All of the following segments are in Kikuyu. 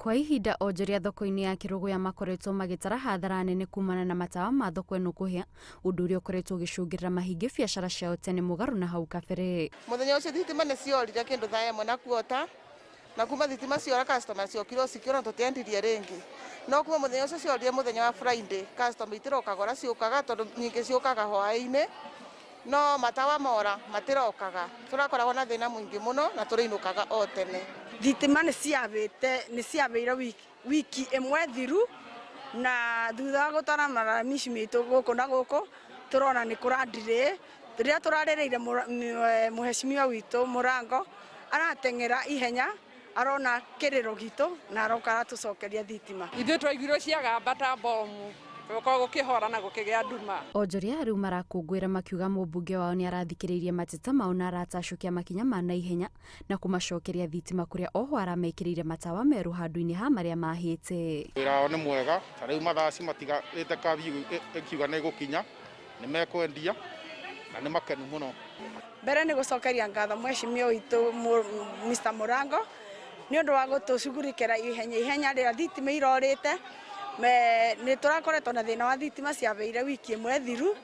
Kwa ihinda onjoria thoko-inĩ ya Kĩrũgũya makoretwo magĩtara hathara nene kumana na matawa ma thoko ĩno kũhĩa, ũndũ ũrĩa ũkoretwo ũgĩcũngĩrĩra mahinge biacara ciao tene mũgarũ na hau kabere. Mũthenya ũcio thitima nĩ ciorire kĩndũ thaa ĩmwe na quarter, na kuma thitima ciora customer ciokire o cikĩora tũtiendirie rĩngĩ. No kuma mũthenya ũcio ciorire mũthenya wa Friday, customer itirokaga ũrĩa ciũkaga tondũ nyingĩ ciũkaga hwaĩ-inĩ. No matawa mora matirokaga. Tũrakoragwo na thĩna mũingĩ mũno na tũrĩinũkaga o tene. Thitima nĩ ciabĩte nĩ ciabĩire wiki ĩmwe thiru na thutha wa gũtwara malalamishi maitũ gũkũ na gũkũ tũrona nĩ kũra delay. Rĩrĩa tũrarĩrĩire mũheshimiwa witũ Mũrango arateng'era ihenya arona kĩrĩro gitũ na aroka aratũcokeria thitima. Ithuĩ twaiguirwo ciagamba ta bomu gũkorwo gũkĩhora na gũkĩgĩa nduma. Onjoria rĩu marakũngũĩra makiuga mũmbunge wao nĩarathikĩrĩirie mateta mao na aratacũkia makinya ma naihenya na kũmacokeria thitima kũrĩa oho aramekĩrĩire matawa merũ handũ-inĩ ha marĩa mahĩte. Wĩra wao nĩ mwega, ta rĩu mathaa matigarĩte curfew ĩkiuga nĩ ĩgũkinya, nĩ mekwendia na nĩ makenu mũno. Mbere nĩ gũcokeria ngatho mheshimiwa witũ Mr Mũrango nĩ ũndũ wa gũtũcugurikĩra ihenya ihenya rĩrĩa thitima irorĩte. Nĩ tũrakoretwo na thĩna wa thitima ciabĩire wiki ĩmwe thiru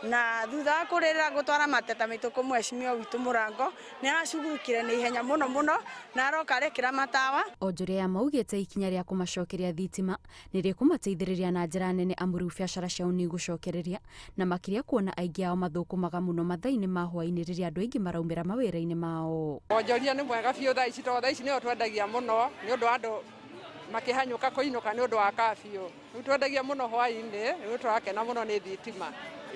na thutha wa kũrĩra gũtwara mateta maitũ kwĩ mheshimiwa witũ Mũrango nĩ aracugurikire na ihenya mũno mũno na aroka arekĩra matawa. Onjoria aya maugĩte ikinya rĩa kũmacokeria thitima nĩ rĩkũmateithĩrĩria na njĩra nene amu rĩu biacara ciao nĩ igũcokereria na makĩria kuona aingĩ ao mathũkũmaga mũno mathaa-inĩ ma hwaĩ-inĩ rĩrĩa andũ aingĩ maraumĩra mawĩra-inĩ mao. Wonjoria nĩ mwega biũ thaa ici tondũ thaa ici nĩyo twendagia mũno nĩ ũndũ wa andũ makĩhanyũka kũinũka nĩ ũndũ wa curfew. Rĩu twendagia mũno hwaĩ-inĩ, rĩu tũrakena mũno nĩ thitima.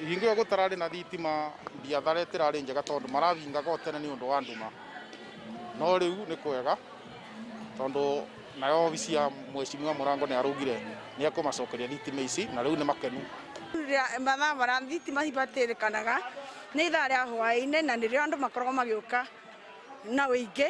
Hingo ĩyo gũtararĩ na thitima biathara ĩtĩrarĩ njega tondũ marahingaga o tene nĩ ũndũ wa nduma. No rĩu nĩ kwega tondũ nayo obici ya mheshimiwa Mũrango nĩ araugire nĩ ekũmacokeria thitima ici na rĩu nĩ makenu. Rĩrĩa mathaa marĩa thitima ibatĩrĩkanaga nĩ ithaa rĩa hwaĩ-inĩ na nĩrĩo andũ makoragwo magĩũka na ũingĩ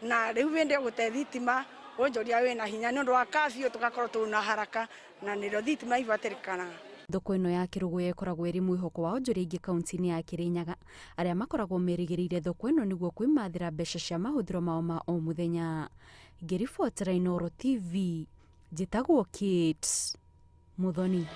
na rĩu hĩndĩ ĩyo gũte thitima wonjoria wĩna hinya nĩ ũndũ wa curfew tũgakorwo twĩna haraka na nĩrĩo thitima ibatĩrĩkanaga. Thoko ĩno ya Kĩrũgũya ĩkoragwo ĩrĩ mwĩhoko wa onjoria aingĩ kaunti-inĩ ya Kĩrĩnyaga arĩa makoragwo merĩgĩrĩire thoko ĩno nĩguo kwĩmathĩra mbeca cia mahũthĩro mao ma o mũthenya. Ngĩribotera Inooro TV, njĩtagwo Kate Muthoni.